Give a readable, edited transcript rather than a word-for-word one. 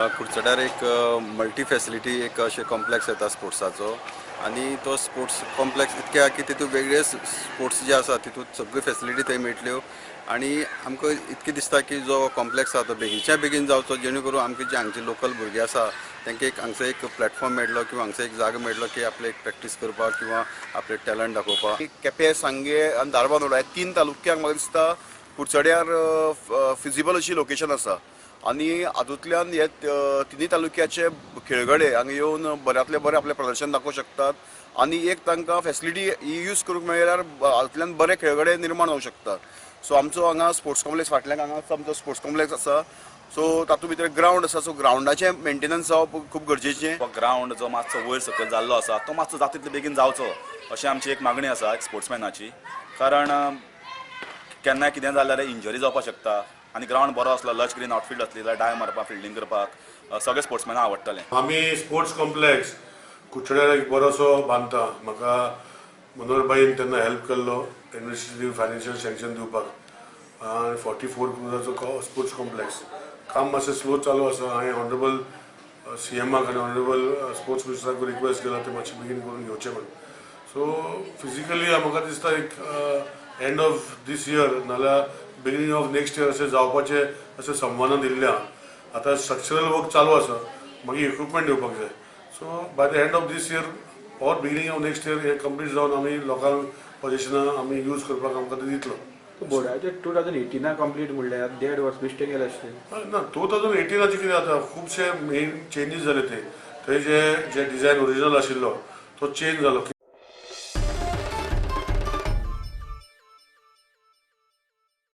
कुडचड्यार एक multi facility एक अशें कॉम्प्लेक्स येता स्पोर्ट्साचो आनी तो स्पोर्ट्स कॉम्प्लेक्स इतके आहा की तितून वेगळे स्पोर्ट्स जे आसा तितून सगळ्यो फॅसिलिटी थंय मेळटल्यो आनी आमकां इतकें दिसता की जो कॉम्प्लेक्स आहा तो बेगीनच्या बेगीन जावचो, जेणे करून आमचे जे हांगचे लोकल भुरगे आसा तांकां एक हांगसर एक प्लॅटफॉर्म मेळटलो किंवा हांगसर एक जागो मेळटलो की आपले एक प्रॅक्टीस करपाक किंवा आपले टॅलंट दाखोवपाक. केपें, सांगे आनी धारबांदोडा ह्या तीन तालुक्यांक म्हाका दिसता कुडचड्यार फिजिबल अशी लोकेशन आसा आनी हातूंतल्यान हे तिनूय तालुक्याचे खेळगडे हांगा येवन बऱ्यांतले बरें आपलें प्रदर्शन दाखोवंक शकतात आनी एक तांकां फेसिलिटी ही यूज करूंक मेळ्ळ्यार हातूंतल्यान बरे खेळगडे निर्माण जावंक शकतात. सो आमचो हांगा स्पोर्ट्स कॉम्प्लेक्स फाटल्यान हांगा आमचो स्पोर्ट्स कॉम्प्लेक्स आसा. सो तातूंत भितर ग्रावंड आसा. सो ग्रावंडाचें मेंटेनन्स जावप खूब गरजेचें. ग्रावंड जो मातसो वयर सकयल जाल्लो आसा तो मातसो जाता तितले बेगीन जावचो अशें आमची एक मागणी आसा एक स्पोर्ट्समॅनाची, कारण केन्नाय कितें जाल्यार इंजरी जावपाक शकता आनी ग्रावंड बरो आसलो, लश ग्रीन आउटफिल्ड आसली जाल्यार डाय मारपाक, फिल्डींग करपाक सगळे स्पोर्ट्समॅनाक आवडटलें. आमी स्पोर्ट्स कॉम्प्लेक्स कुडचड्यार एक बरोसो बांदता. म्हाका मनोहर भाईन तेन्ना हेल्प केल्लो एडमिनिस्ट्रेटीव फायनान्शियल सँक्शन दिवपाक आनी 44 क्रोराचो स्पोर्ट्स कॉम्प्लेक्स काम मातशें स्लो चालू आसा. हांवें ऑनरेबल सीएमाक आनी ऑनरेबल स्पोर्ट्स मिनिस्टराक रिक्वेस्ट केला, ते मातशें बेगीन करून घेवचें म्हण. सो फिजिकली म्हाका दिसता एक एंड ऑफ these year नाल्यार बिगिनींग ऑफ नेक्स्ट इयर अशें जावपाचें अशें संभावना दिल्ली आहा. आतां स्ट्रक्चरल वर्क चालू आसा, मागीर इक्विपमेंट येवपाक जाय. So by the end of this year or beginning of next year हे कंप्लीट जावन आमी लोकांक पजेशनां आमी यूज करपाक आमकां ते दितलो. बोर्डाचे 2018 कंप्लीट म्हणल्यार देड वर्स बेश्टें गेलें आसलें. ना, 2018चें कितें जाता, खुबशे मेन चेंजीस जाले. ते थंय जे जे डिझायन ओरिजिनल आशिल्लो तो चेंज जालो.